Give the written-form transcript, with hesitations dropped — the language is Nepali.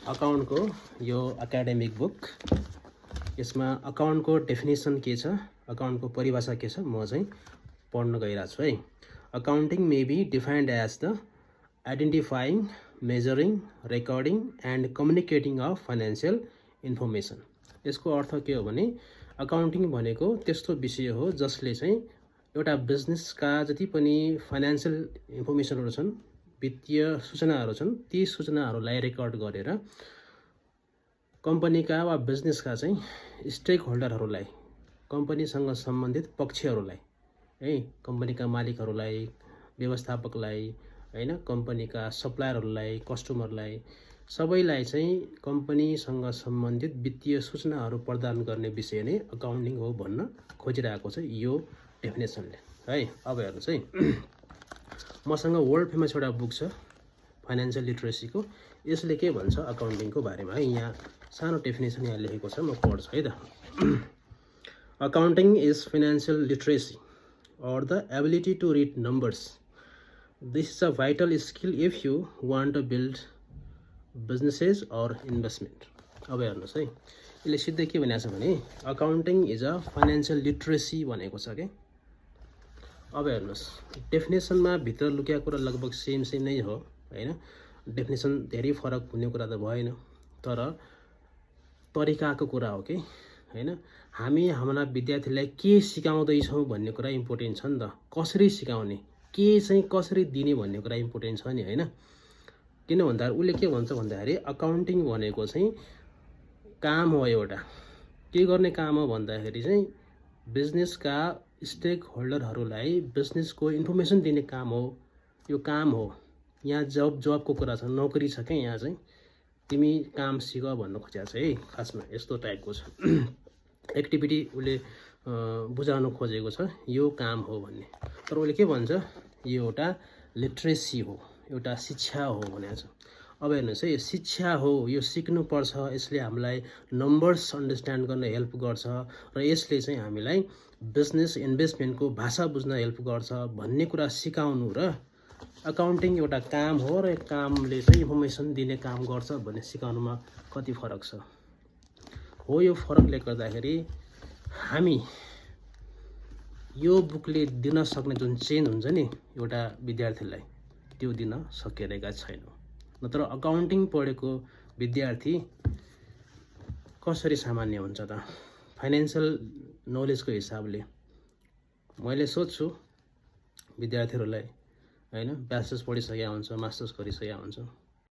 अकाउन्टको यो एकाडेमिक बुक। यसमा अकाउन्टको डेफिनेसन के छ, अकाउन्टको परिभाषा के छ, म चाहिँ पढ्न गइरहेको छु है। Accounting may be defined as the identifying, measuring, recording and communicating of financial information. यसको अर्थ के हो भने अकाउन्टिङ भनेको त्यस्तो विषय हो जसले चाहिँ एउटा बिजनेसका जति पनि फाइनेन्सियल इन्फर्मेसनहरू छन्, वित्तीय सूचनाहरू छन्, ती सूचनाहरूलाई रेकर्ड गरेर कम्पनीका वा बिजनेसका चाहिँ स्टेक होल्डरहरूलाई, कम्पनीसँग सम्बन्धित पक्षहरूलाई है, कम्पनीका मालिकहरूलाई, व्यवस्थापकलाई हैन, कम्पनीका सप्लायरहरूलाई, कस्टमरलाई, सबैलाई चाहिँ कम्पनीसँग सम्बन्धित वित्तीय सूचनाहरू प्रदान गर्ने विषय नै अकाउन्टिङ हो भन्न खोजिरहेको छ यो डेफिनेसनले है। अब हेर्नु चाहिँ मसँग वर्ल्ड फेमस एउटा बुक छ फाइनेन्सियल लिटरेसीको। यसले के भन्छ अकाउन्टिङको बारेमा है, यहाँ सानो डेफिनेसन यहाँ लेखेको छ, म पढ्छु है त। Accounting is financial literacy or the ability to read numbers. This is a vital skill if you want to build businesses or investment. अब हेर्नुहोस् है, यसले सिधै के भनेको छ भने accounting is a financial literacy भनेको छ के। अब हेर्नुहोस् डेफिनेसनमा भित्र लुकेको कुरा लगभग सेम नै हो हैन, डेफिनेसन धेरै फरक हुने कुरा त भएन, तर तरिकाको कुरा हो कि हैन। हामी हाम्रा विद्यार्थीलाई के सिकाउँदैछौँ भन्ने कुरा इम्पोर्टेन्ट छ नि त, कसरी सिकाउने, के चाहिँ कसरी दिने भन्ने कुरा इम्पोर्टेन्ट छ नि हैन। किन भन्दा उसले के भन्छ भन्दाखेरि अकाउन्टिङ भनेको चाहिँ काम हो एउटा, के गर्ने काम हो भन्दाखेरि चाहिँ बिजनेसका स्टेक होल्डरहरूलाई बिजनेसको इन्फर्मेसन दिने काम हो, यो काम हो। यहाँ जबको कुरा छ, नोकरी छ क्या, यहाँ चाहिँ तिमी काम सिक भन्न खोजेको छ है, खासमा यस्तो टाइपको छ एक्टिभिटी उसले बुझाउन खोजेको छ, यो काम हो भन्ने। तर उसले के भन्छ यो एउटा लिटरेसी हो, एउटा शिक्षा हो भनेको छ। अब हेर्नुहोस् है, शिक्षा हो, यो सिक्नुपर्छ, यसले हामीलाई नम्बर्स अन्डरस्ट्यान्ड गर्न हेल्प गर्छ र यसले चाहिँ हामीलाई बिजनेस इन्भेस्टमेन्टको भाषा बुझ्न हेल्प गर्छ भन्ने कुरा सिकाउनु र अकाउन्टिङ एउटा काम हो र कामले चाहिँ इन्फर्मेसन दिने काम गर्छ भन्ने सिकाउनुमा कति फरक छ हो। यो फरकले गर्दाखेरि हामी यो बुकले दिन सक्ने जुन चेन्ज हुन्छ नि एउटा विद्यार्थीलाई, त्यो दिन सकिरहेका छैनौँ। नत्र अकाउन्टिङ पढेको विद्यार्थी कसरी सामान्य हुन्छ त फाइनेन्सियल नलेजको हिसाबले। मैले सोध्छु विद्यार्थीहरूलाई हैन, ब्याचलर्स पढिसकेका हुन्छ, मास्टर्स गरिसकेका हुन्छ,